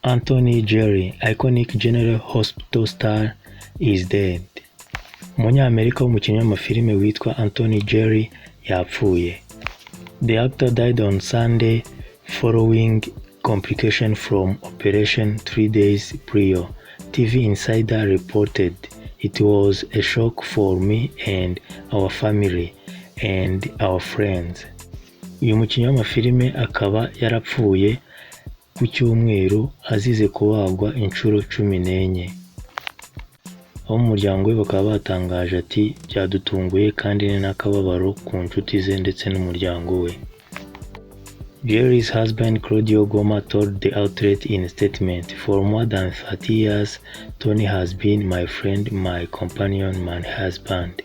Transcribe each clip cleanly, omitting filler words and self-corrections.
Anthony Jerry, iconic General Hospital star, is dead. Umunyamerika w'umukinnyi w'amafilime witwa Anthony Jerry yapfuye. The actor died on Sunday following complication from operation 3 days prior. TV Insider reported, "It was a shock for me and our family and our friends." Uyu mukinnyi w'amafilime akaba yarapfuye ku cyumweru azize kubagwa inshuro 14. Abo mu muryango we bakaba batangaje ati: "Byadutunguye kandi ni n'akababaro ku nshuti ze ndetse n'umuryango we." Jerry's husband, Claudio Goma, told the outlet in a statement, "For more than 30 years, Tony has been my friend, my companion, my husband."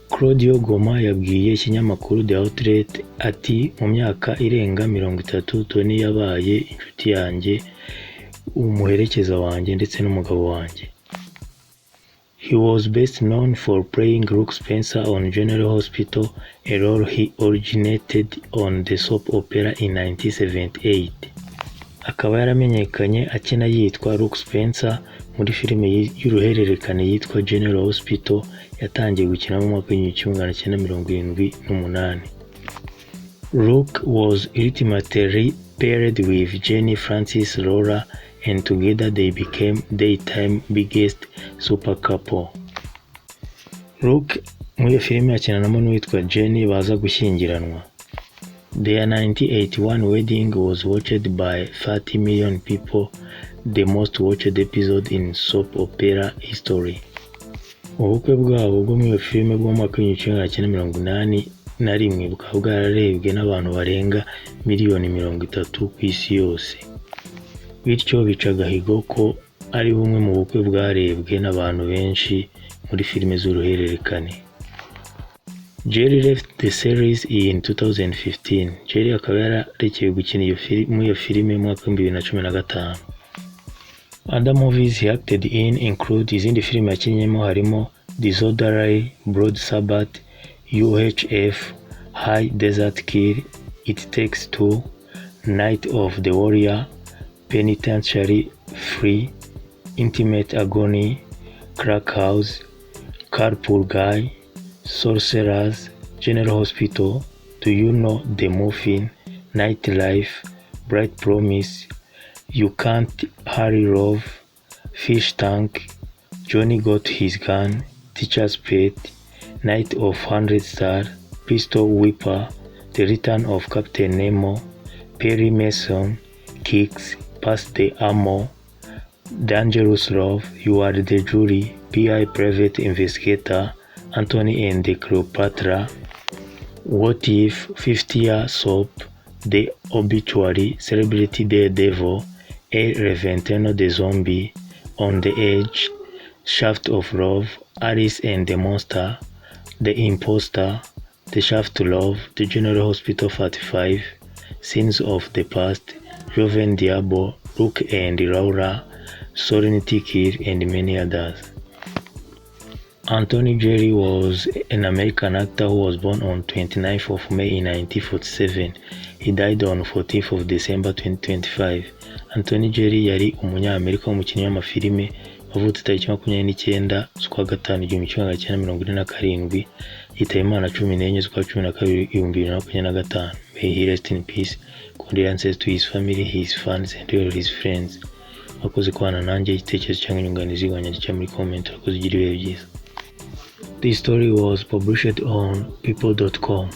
Claudio Goma yabwiye ikinyamakuru The Outlet ati: "Mu myaka irenga 30 Tony yabaye inshuti yanjye, umuherekeza wanjye ndetse n'umugabo wanjye." He was best known for playing Luke Spencer on General Hospital, a role he originated on the soap opera in 1978. Akaba yaramenyekanye akina yitwa Luke Spencer muri filime y'uruhererekane yitwa General Hospital yatangiye gukina mu mwaka w'1978. Luke was ultimately paired with Jenny Francis Lawler, and together they became daytime biggest super couple. Luke muri iyo filime akinanamo n'uwitwa Jenny baza gushyingiranwa. Their 1981 wedding was watched by 30 million people, the most watched episode in soap opera history. Ubukwe bwabo bwo muri iyo filime bwo mu mwaka w'1981 bukaba bwararebwe n'abantu barenga miliyoni 30 ku isi yose. Bityo bica agahigo ko ari bumwe mu bukwe bwarebwe n'abantu benshi muri filime z'uruhererekane. Jerry left the series in 2015. Jerry akaba yararekeye gukina muri iyo filime mu mwaka w'2015. Other movies he acted in include, izindi filime yakinnyemo harimo Disorderly, Blood Sabbath, UHF, High Desert Kill, It Takes Two, Night of the Warrior, Penitentiary Free, Intimate Agony, Crack House, Carpool Guy, Sorcerers, General Hospital, Do You Know the Muffin, Nightlife, Bright Promise, You Can't Hurry Love, Fish Tank, Johnny Got His Gun, Teacher's Pet, Night of Hundred Stars, Pistol Whipper, The Return of Captain Nemo, Perry Mason, Kicks, Pass the Ammo, Dangerous Love, You Are the Jury, PI Private Investigator, Anthony and the Cleopatra, What If, 50 Year Soap, The Obituary, Celebrity Daredevil, El Reventano the Zombie, On the Edge, Shaft of Love, Alice and the Monster, The Imposter, The Shaft to Love, The General Hospital 45, Sins of the Past, Joven Diablo, Luke and Laura, Serenity Kill, and many others. Anthony Jerry was an American actor who was born on 29th of May in 1947. He died on 14th of December 2025. Anthony Jerry yari umunyamerika w'umukinnyi w'amafilime wavutse tariki 29 z'ukwa gatanu 1947, yitaba Imana 14 z'ukwa 12 2025. May he rest in peace. Condolences to his family, his fans and all his friends. Wakoze kubana nanjye. Igitekerezo cyangwa inyunganizi wanyandikira muri comment. Urakoze, ugira ibihe byiza. This story was published on people.com.